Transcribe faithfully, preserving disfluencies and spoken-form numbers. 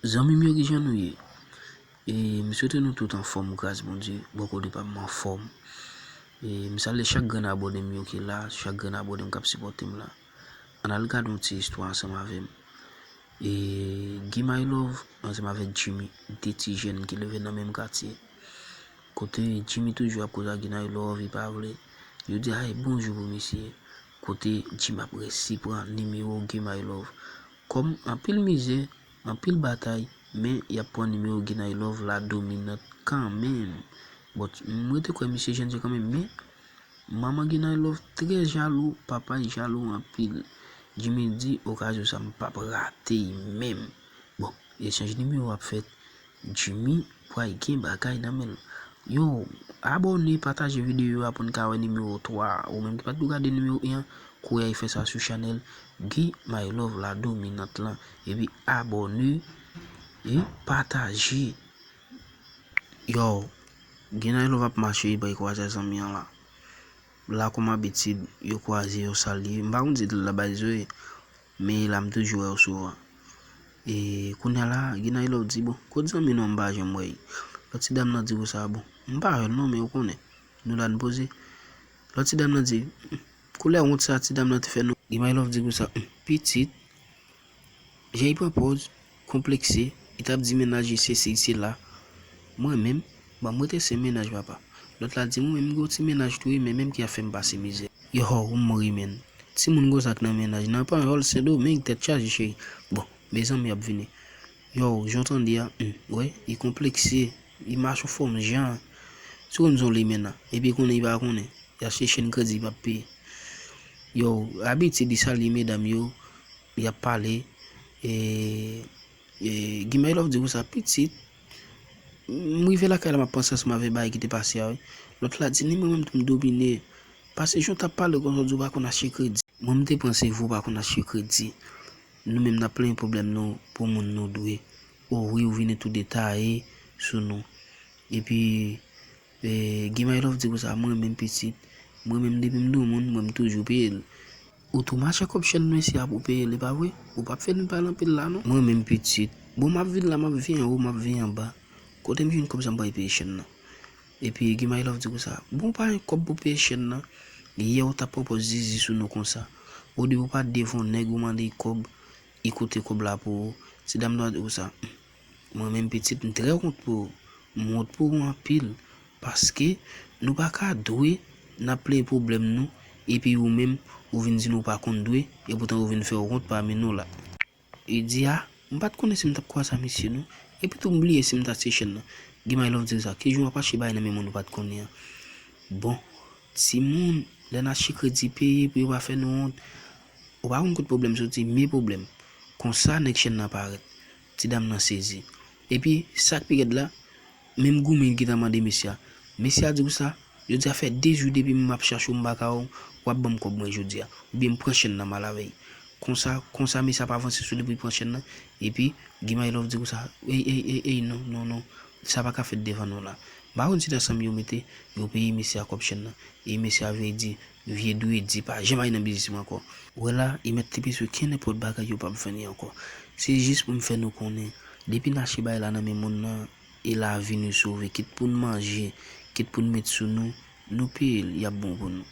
Zanmi m yo, kijan nou ye? E, m swete nou tout anfòm, gras Bondye, bò kote pa m anfòm. E, m salye chak grenn abòne m yo ki la, chak grenn abòne m k ap sipòte m la. Ann al gade yon ti istwa ansanm avè m. E, Guy My Love ansanm avèk Jimmy, de ti jèn ki leve nan menm katye. Kote Jimmy toujou ap koze ak Guy My Love, li pa vle. Yo di, "Ay, bonjou pou misye." Kote Jimmy ap resi pran nimewo Guy My Love. Kòm anpil mizè, anpil batay, men y ap pran nimewo Guy My Love la dominant kanmenm. But, m rete kwè misye jèn kanmenm, men manman Guy My Love trè jalou, papa y jalou anpil. Jimmy di, "Okazyon sa, m p ap rate y menm." Bon, echanj nimewo ap fèt. Jimmy pral gen bagay nan men l. Yo, abòne, pataje videyo a pou n ka wè nimewo twa a. Ou menm ki pa t ko gade nimewo en an, kouri al fè sa sou chanèl Guy My Love la dominant lan. Epi abòne e pataje. Yo, Guy My Love ap mache, li pral kwaze zanmi an la. La, kòm abitid, yo kwaze, yo salye. M pa konn si l la bay zoye, men la m toujou wè yo souvan. E kounye a la, Guy My Love di, "Bon, kot zanmi nou an, m pa janm wè l?" Lòt ti dam nan di konsa, "Bon, m pa wè l non, men ou konnen, nou la n poze." Lòt ti dam nan di, "Hmm, koulè wont sa ti dam nan te fè nou." Guy My Love di konsa, "Hmm, pitit, jan li pran pòz, konplekse, li t ap di mennaj li sesi, sela. Mwen menm, ban m rete sen mennaj papa." Lòt la di, "Mwen menm, m gen yon ti mennaj tou wi, men menm ki ap fè m pase mizè." Yo, ou mouri, menn. Timoun konsa k nan mennaj nan Panyòl, Sendomeng, tèt chaje, cheri. Bon, mezanmi ap vini. Yo, jan w tande a, hmm, wè, li konplekse, li mache yon fòm jan. Si w konn zon li menm nan, epi konnen li pa konnen, y ap chèche n kredi, li p ap peye. Yo, abitid li salye medam yo, y ap pale, e, e, Guy My Love di konsa, "Pitit, m rive lakay la, m ap panse ansanm avèk bagay ki te pase a, wi." Lòt la di, "Ni mwen menm tou m domine, pase jan w t ap pale konsa, w di w pa konn achte kredi." Mwen, m te panse vre w pa konn achte kredi. Nou menm n ap plenyen pwoblèm nou pou moun nou dwe. O wi, ou vini tou detaye sou nou. Epi, e, Guy My Love di konsa, "Mwen menm pitit, mwen menm depi m doumoun, mwen m toujou peye l." Ou tou mache kòb chèn nou isi a pou peye l, e pa vre? Ou p ap fè nou pale anpil la non. Mwen menm pitit, bon, m ap vin la, m ap veye anwo, m ap veye anba. Kote m jwenn kòb sa m pral peye chèn nan? Epi Guy My Love di konsa, "Bon, ou pa gen kòb pou peye chèn nan? Yè ou t ap pran pòz zizi sou nou konsa. Ou di ou pa devan yon nèg, ou mande l kòb, li kote kòb la pou ou." Ti dam nan di konsa, "Mwen menm pitit, m trè wont pou ou. M wont pou ou anpil. Paske nou pa ka dwe, n ap plenyen pwoblèm nou, epi ou menm, ou vin di nou ou pa konn dwe, epoutan ou vin fè w wont pami nou la." Li di, "A, m pa t konnen si m t ap kwaze a misye non. Epi tou m bliye si m t achte chèn nan." Guy My Love di sa, "Kijan w ap achte bagay nan men moun ou pa t konnen an?" Bon, timoun, lè n achte kredi peye pou yo pa fè nou wont. Ou pa konn kot pwoblèm soti, men pwoblèm. Konsa nèg chèn nan parèt. Ti dam nan sezi. Epi, sa k pi rèd la, menm goumen li gentan mande mesye a. Mesye a di konsa, "Jodi a fè de jou depi m ap chache w, m pa ka wè w, w ap ban m kòb mwen jodi a. Oubyen m pran chèn nan m al avè l." Konsa, konsa mesye ap avanse sou li pou l pran chèn nan. Epi, Guy My Love di konsa, "Ey, ey, ey, ey, non, non, non. Sa pa ka fèt devan nou la." M pa konn si nan sanm yo mete, yo peye mesye a kòb chèn nan. E mesye a vin di, "Vye dwe di pa janm al nan biznis mwen ankò." Wè la, li mèt te bezwen kenn nenpòt bagay yo p ap vann li ankò. Se jis pou m fè nou konnen, depi n achte bagay la nan men moun nan, e lavi nou sove, kit pou n manje, kit pou n met sou nou, nou peye l, y ap bon pou nou.